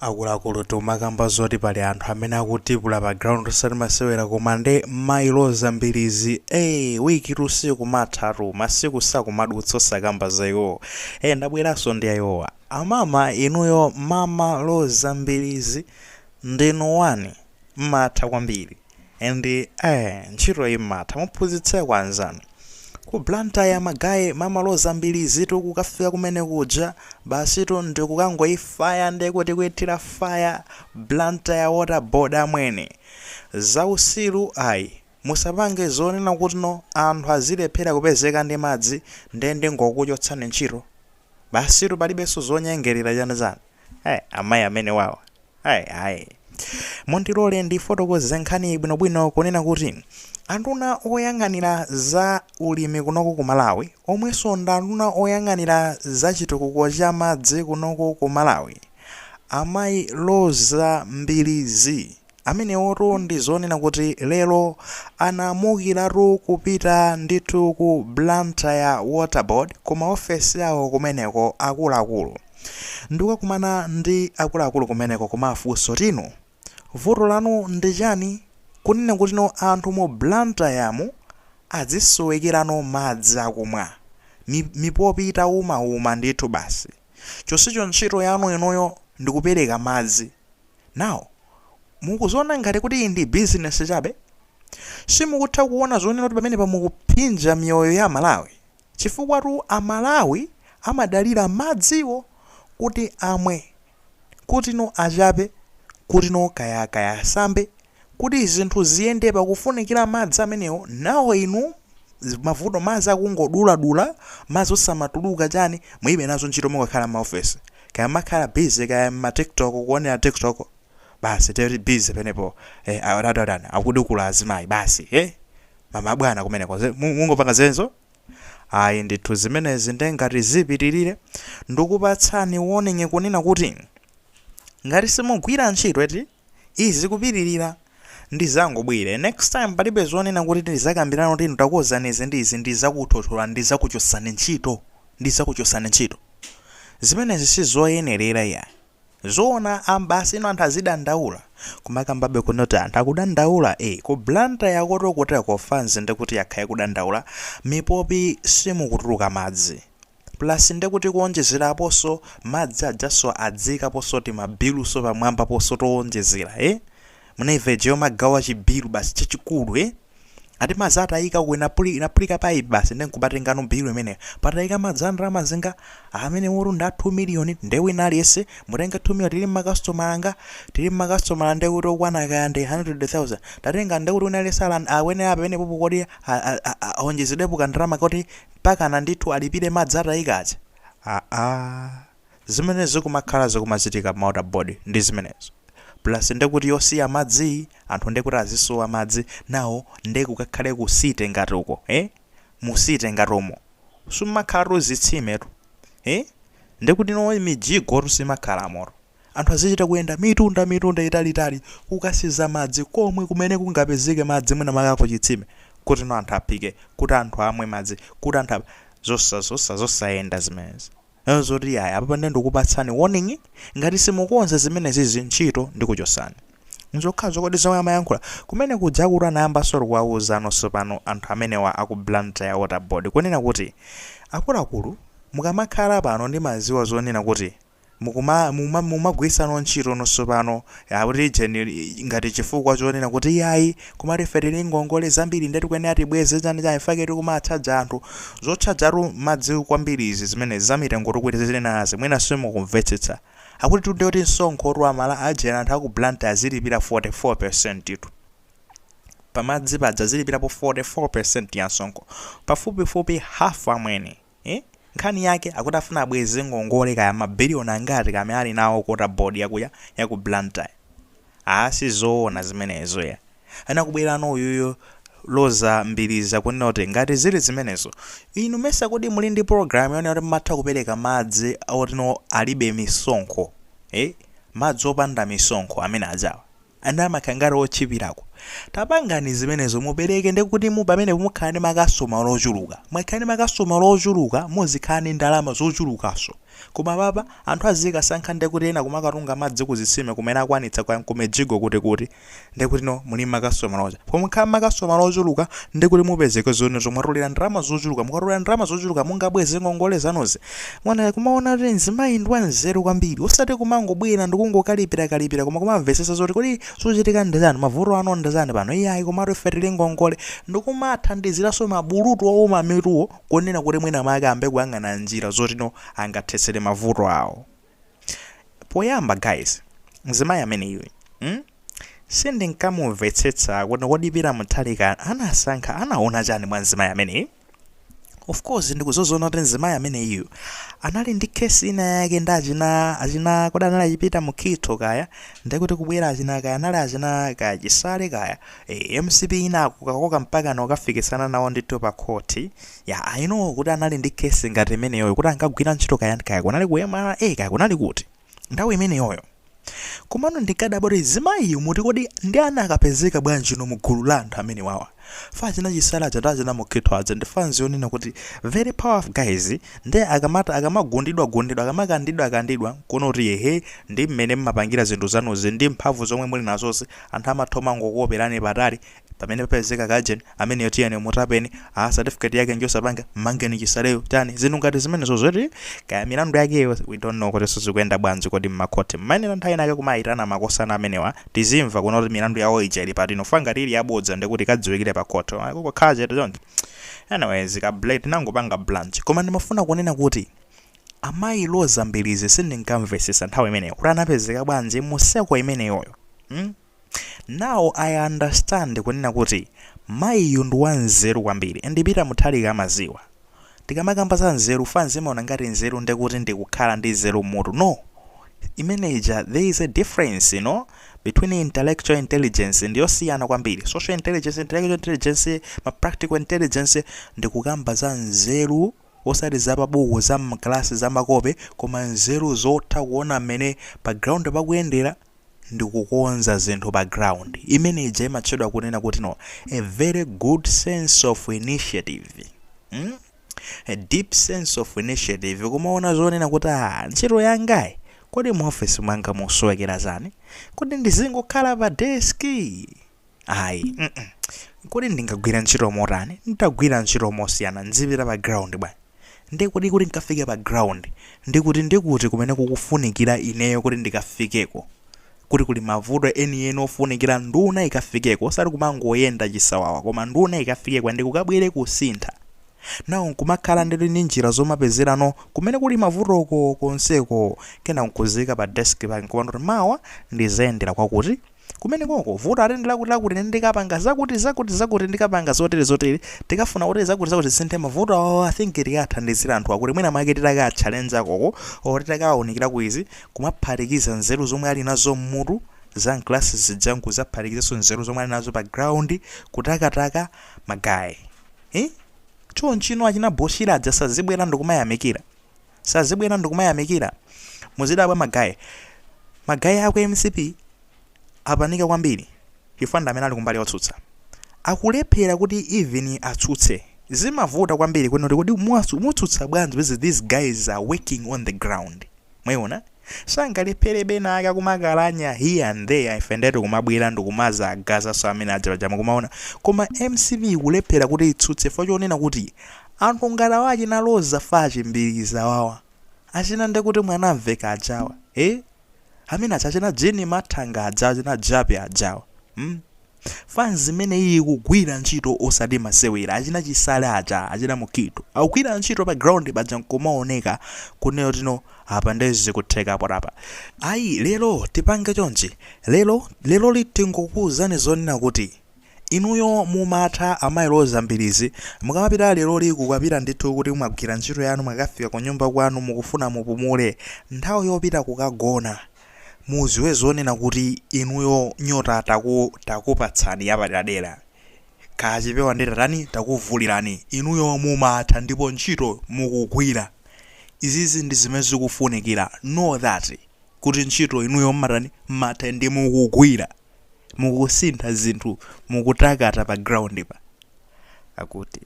Akuluakulu, timakamba zoti pali anthu amene akutipula pa ground, osati masewera, koma nde mayi Roza Mbilizi, wiki tusiku mathatu, masiku sakumadutsa osakamba za iwowo. Ndabweranso ndi ayiwowa. Amama inuyo, mama Roza Mbilizi, ndinu wani, mmatha kwambiri and ntchito iyi mmatha, muphunzitseko anzanu ku Blantyre. Magaye, mama Roza Mbilizi tikukafika kumene kuja, basitu ndikukangoyifaya, ndikuti kuithira fire Blantyre Water Board. Amwene, zausiru ayi, musapange zonena kuti no, anthu azilephera kupezeka ndi madzi, nde ndingokuchotsani ntchito, basitu, palibenso zonyengerera chanachana. Amayi amene wawa, ayi ayi, mundilole ndifotokoze nkhani bwinobwino, kunena kuti anduna oyang'anira za ulimi kunoku ku Malawi, omwenso ndi anduna oyang'anira za chitukuko cha madzi kunoku ku Malawi, amayi Roza Mbilizi amenewotu, ndi zonena kuti lero anamukiratu kupita ndithu ku Blantyre Water Board, ku maofesi awo kumeneko akuluakulu, ndikukakumana ndi akuluakulu kumeneko, kumafunso tinu, vuto lanu ndi chani kunena kuti no, anthu mu Blantyre azisowekerano madzi akumwa, mipopi itawumauma ndithu basi, chonsecho ntchito yanu inuyo ndikupereka madzi? Now mukuziona ngati kuti iyi ndi bizinesi chabe? Simukutha kuona zonena kuti pamene pamukuphinja miyoyo ya Malawi? Chifukwa tu Amalawi amadalira madziwo kuti amwe, kuti no, achape, kuti no, kaya kaya asambe, kuti zinthu ziyende pakufunikira madzi amenewo. Nawo inu mavuto, madzi akungoduladula, madzi osamatuluka, chani, muyibe nazo ntchito. Mukakhala m'maofesi, kaya makhala busy, kaya ma TikTok, kuonera TikTok basi, teri busy penepo. Adadadani akudukula azimayi basi, mamabwana kumeneko. Mungopanga zenzo. Ayi ndithu, zimenezi ndengati zipitirire, ndikupatsani warning kunena kuti ngati simugwira ntchito eti, izi kupitirira, ndizangobwere next time, palibe zonena kuti ndizakambirana kuti ndakuwuzani izi ndi izi, ndizakuthothola, ndizakuchotsani ntchito, ndizakuchotsani ntchito. Zimenezi sizoyenerera ya zoona. Ambasi ino anthu azidandaula, kumakambabe kunoti anthu akudandaula ku Blantyre yakoto kuteko fanzi, ndikuti yakhaye kudandaula, mipopi simukutuluka madzi, plus ndikuti kuonjezeraponso madzi ajaso adzikaponso timabiluso pamwamba ponso towonjezera. Munaiveje yomagawa chibilu basi chachikulu, ati madzi atayika uku, inaphulika pipe basi, ndi nkumatengano bilu imene patayika madzi a ndalama zinga amene wotu nda 2 miliyoni, nde wina aliyense mutenge 2 miliyoni. Tili mmakastomala anga, tili mmakastomala ndekuti okwana kaya ndi 100,000, tatenga, ndekuti wina aliyense akuyenera pamenepopo kuti aonjezedwepo kandalama kuti mpakana ndithu alipire madzi atayika aja. Aa, zimene zikumakhala zikumachitika ma water board ndi zimenezo, plus ndekuti yosiya madzi, anthu ndekuti azisowa madzi nawo, ndekukakhale ku city ngati uko, mu city ngati umo sumakhalatu zitsimetu, ndekuti no, mijigo simakhalamo, anthu azichita kuyenda mitunda mitunda italitali kukasiza madzi komwe kumene kungapezeke madzi, mwina makako chitsime, kuti no, anthu aphike, kuti anthu amwe madzi, kuti anthu zosa zosa zosayenda zimenezi zoti aya. Apa ndi ndikupatsani warning, ngati simukonza zimenezi ntchito ndikuchosani. Nzokhazo kodi zomwe amayankhula kumene kuja, kuti anayambanso kuwauza nonso pano anthu amenewa aku Blantyre Water Board kunena kuti akuluakulu, mukamakhala pano ndimaziwa zonena kuti mumagwirisano ntchito nonso pano akuti jeni ngati chifukwa chonena kuti yayi, komati ife tili ngongole zambiri, ndeti kuyenera tibweze chani chani, fake tikumatchaja anthu zotchajatu madzi kwambiri. Izi zimene zamitengo tikuti zinenazi, mwina simukumvetsetsa. Akuti tunde kuti msonkho tu amala ajena, anthu aku Blantyre azilipira 44% itu pamadzi paja, azilipirapo 44% ya msonkho, pafupifupi half amwene, Nkhani yake akuti afuna abweze ngongole, kaya mabiliyoni angati kamene ali nawo ku water board yakuya yaku Blantyre. Asizoona zimenezo ya anakubwerano uyuyo Roza Mbilizi kunena kuti ngati zili zimenezo, inu mesa kodi muli ndi program yonena kuti mmatha kupereka madzi otino alibe misonkho, Madzi opanda misonkho amene ajawa andi amakhala ngati otchipirako. Tapangani zimenezo, mupereke, ndikuti mu pamene mukhala ndi makastomala ochuluka, mwakhala ndi makastomala ochuluka, muzikhala ndi ndalama zochulukanso. Koma papa anthu azikasankha, ndekuti ena kumakatunga madzi kuzitsime kumene akwanitsa kumijigo kuti ndekuti no muli makasitomala ocha. Pomwe makasitomala ochuluka, ndekuti mupezeke zone zomwe mwatolera ndalama zochuluka. Mukatolera ndalama zochuluka, mungabweze ngongole zanuzi. Mwana kumaona kuti mzimayi ndi wanzeru kwambiri, osati kumangobwera ndikungokalipira kalipira, koma kumamvetsetsa zoti kodi zochitika ndizani, mavuto ano ndizani pano. Iyayi, komatu ife tili ngongole, ndikumathandiziranso mabulutu owuma mituwo kunena kuti mwina mwake ambe kuyang'ana njira zoti no angathetsere mavuto awo. Poyamba guys, mzimayi ameneyu, Sindinkamumvetsetsa kuti kodi Peter Mutharika anasankha, anaona chani mwa mzimayi ameneyu. Of course ndikuzozona kuti mzimayi ameneyu anali ndi kesi ina yake ndi achina, kodi anali achipita Mukhito kaya, ndikuti kubwera achina, kaya anali achina kaya Chisale kaya, MCP ina kukakoka mpaka nokafikisana nawo ndithu pa khoti ya. I know kuti anali ndi kesi ngati imeneyoyo, kuti ankagwira ntchito kaya kaya kunali ku MRA, kaya kunali kuti nthawi imeneyoyo. Komano ndikadabwa kuti zimayiyo muti kodi ndi ana akapezeka bwanji no mugulu la anthu amene wawa fa achina Chisale aja ndi achina Mukhito aja ndi fans yonena kuti very powerful guys. Nde akamata akamagundidwa gundidwa, akamakandidwa kandidwa, kuona kuti yehe, ndi mmene mmapangira zinthu zanuzi ndi mphamvu zomwe muli nazozi, anthu amathoma ngokuoperani patali. Pamene papezeka kajeni ameneyo, tiyeni mutapeni, a certificate yake njosapanga, mmangeni Chisaleyo, chani, zinthu ngati zimenezo, zoti kaya milandu yakeyo we don't know kuti sizikuyenda bwanji. Kodi mmakhoti mmayenera nthawi inake kumayitana makosana amenewa, tizimva kuona kuti milandu yawo ija ili patino fa ngati ili yabodza, ndikuti kadziwikire pa khoti, kukhala chete choncho. Anyways, ka blade tinangopanga branch. Koma ndimafuna kunena kuti amayi Roza Mbilizi sindinkamvesesa nthawi imeneyo kuti anapezeka bwanji mu circle imeneyoyo, Now I understand kunena kuti mayiyu ndi wanzeru kwambiri, and Peter Mutharika amaziwa. Tikamakamba za nzeru, fans imaona ngati nzeru ndekuti ndikukhala ndi nzeru mutu. No, imeneja there is a difference between intellectual intelligence, ndiyosiyana kwambiri, social intelligence, intellectual intelligence, ma practical intelligence. Ndikukamba za nzeru osati za pabuku, za mklasi, za makope, koma nzeru zotha kuona mmene pa ground pakuyendera ndikukonza zinthu pa ground. Imeneja imatchedwa kunena kuti no a very good sense of initiative, A deep sense of initiative, kumaona zonena kuti ah, ntchito yangayi, kodi mu office mwanga musowekera zani? Kodi ndizingokhala pa desk? Ayi, Kodi ndingagwira ntchito motani? Nditagwira ntchito mosiyana, nzipita pa ground bwana. Ndikuti kuti nkafike pa ground, ndikuti kumene kukufunikira ineyo kuti ndikafikeko, kuti kuli mavuto enieni ofunikira nduna ikafikeko, osati kumangoyenda chisawawa, koma nduna ikafikeko ndikukabwere kusintha nawo, nkumakhala ndili ndi njira zomapezerano kumene kuli mavutoko konseko, kena nkuzika pa desk pake nkupanda kuti mawa ndizayendera kwakuti kumene koko vuto atendera kuti lakuti, ndikapanga zakuti zakuti zakuti, ndikapanga zotere zotere, tikafuna kuti zakuti zakuti zisinthe mavuto awo. I think tikathandizira anthu akuti mwina mwake titaka challenge akoko or titakawunikira kuizi, kumaphatikiza nzeru zomwe ali nazo mmutu za mklasi zija, nkuzaphatikizanso nzeru zomwe ali nazo pa ground, kutakataka ma guy, eh? Chonchino achina Bushiri aja sazibwera ndikumayamikira, sazibwera ndikumayamikira. Muzidabwa ma guy, ma guy aku MCP apanika kwambiri chifukwa ndi amene ali kumbali yotsutsa, akulephera kuti even atsutse. Zimavuta kwambiri kuti kodi mutsutsa bwanji because these guys are working on the ground. Mwayiona, sangalephere bena ake akumakalanya here and there, ife ndetu kumabwera ndikumaza agazaso amene aja paja mukumaona. Koma MCP kulephera kuti itsutse fo chonena kuti anthu ngati awa, achina Roza Fatch Mbilizi awawa, achina ndekuti mwanamveka ajawa, eh? Amene aja achina Jini Mathanga aja, achina Japi ajawa, Fans imene iyi kugwira ntchito osati masewera. Achina Chisale aja, achina Mukhito akugwira ntchito pa ground paja, nkumaoneka kunena tino apa ndezikutheka porapa. Ayi, lero tipange chonchi, lero lero tingokuwuzani zonena kuti inuyo mumatha. Amayi Roza Mbilizi, mukamapita leroli kukapita ndithu kuti mwagwira ntchito yanu, mwakafika ku nyumba kwanu, mukufuna mupumule, nthawi yopita kukagona, muziwe zonena kuti inuyo nyota takupatsani yapaderadera, kachipewa ndi tatani, takuvulirani. Inuyo mumatha ndipo ntchito mukugwira. Izizi ndi zimene zikufunikira. Know that kuti ntchito inuyo mmatani, mmatha ndi mukugwira, mukusintha zinthu, mukutakata pa ground pa akuti.